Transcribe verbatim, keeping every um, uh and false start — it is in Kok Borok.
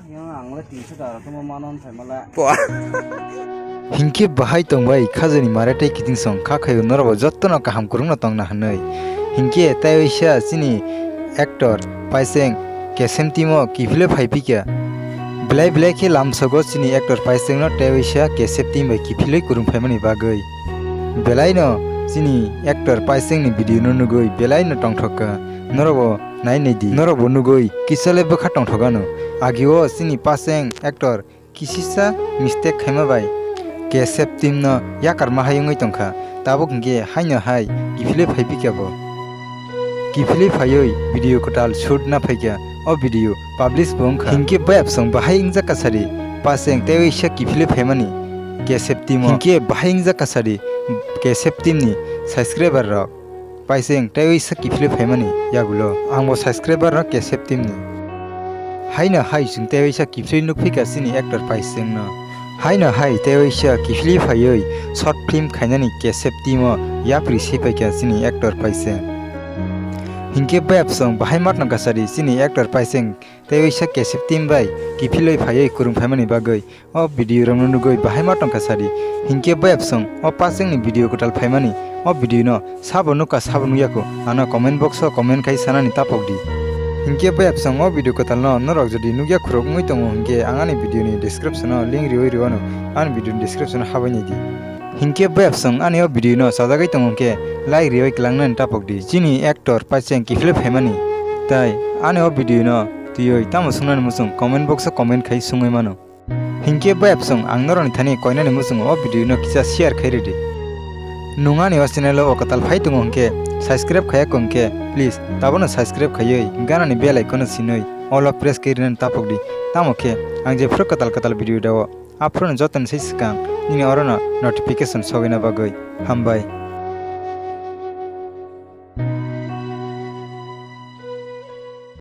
Yang ang le tinso tara tongma mano wngkha mala. Pua. Hinkhe bahai tongbai khajani mare tei kiting song kha khaio norokbo jottono kaham kwrwngno tongna hwnwi. Hinkhe tei waisa chini actor Paiseng K S M team o kiphilwi phai phikha. Belai belai khe lamsogo chini actor Paisengno tei waisa K S M team bai kiphilwi kwrwng phaimani bagwi. Belaino chini actor Paisengni video no nugwi belaino tongthok kha. Norokbo nai nai di. Norokbo nugwi kisa le bwkha tongthok ano. Agio chini Paiseng actor kisisa mistake khaima bai K S F team no yakarma hai wngwi tongkha. Tabuk hinkhe haino hai kiphilwi phai phikha bo. Kiphilwi phaiwi video kwtal shoot na phaikha. O video publish bo wngkha. Hinkhe bayapsong bahai wngjak kasari Paiseng tei waisa kiphilwi phaimani K S F team o. Hinkhe bahai wngjak kasari K S F team ni subscriber rok. Paiseng tei waisa kiphilwi phaimani yagulo. Angbo subscriber no K S F team ni. Haino hai chwng tei waisa kiphilwi nukphikha chini actor Paiseng no. Haino hai tei waisa kiphilwi phaiwi short film khainani K S F team o yapri swipaikha chini actor Paiseng. Hinkhe bayapsong bahai matno kasari chini actor Paiseng tei waisa K S F team bai kiphilwi phaiwi kwrwng phaimani bagwi. O video rokno nugwi bahai ma tongkha sadi. Hinkhe bayapsong o Paisengni video kwtal phaimani, o video no sabo nukha sabo nukya kho, ano comment box o comment khai sanani tapok di. Hinkhe bayapsong o video kwtal no norok jodi nukya khurok wngwi tongo hinkhe ang ani video ni description o link riwi rwano, ani video ni description o habai nai di. Hinkhe bayapsong ani o video no chajagwi tongo hinkhe like riwi kwlangnani tapok di. Chini actor Paiseng kiphilwi phaimani, tai ani o video no twiwi tamo swngnani muchung comment box o comment khai swngwi mano. Hinkhe bayapsong ang norokni thani koinani muchungo o video no kisa share khai rwdi. Nwng ani o channel o kwtal phai tongo hinkhe subscribe khaiya kho hinkhe please tabono subscribe khaiwi ganani bell icon no sinwi all o press khe rinani tapok di. Tamo khe ang jephuru kwtal kwtal video dao aphuru no jotoni sai swkang nini orono notification sogwina bagwi. Hambai.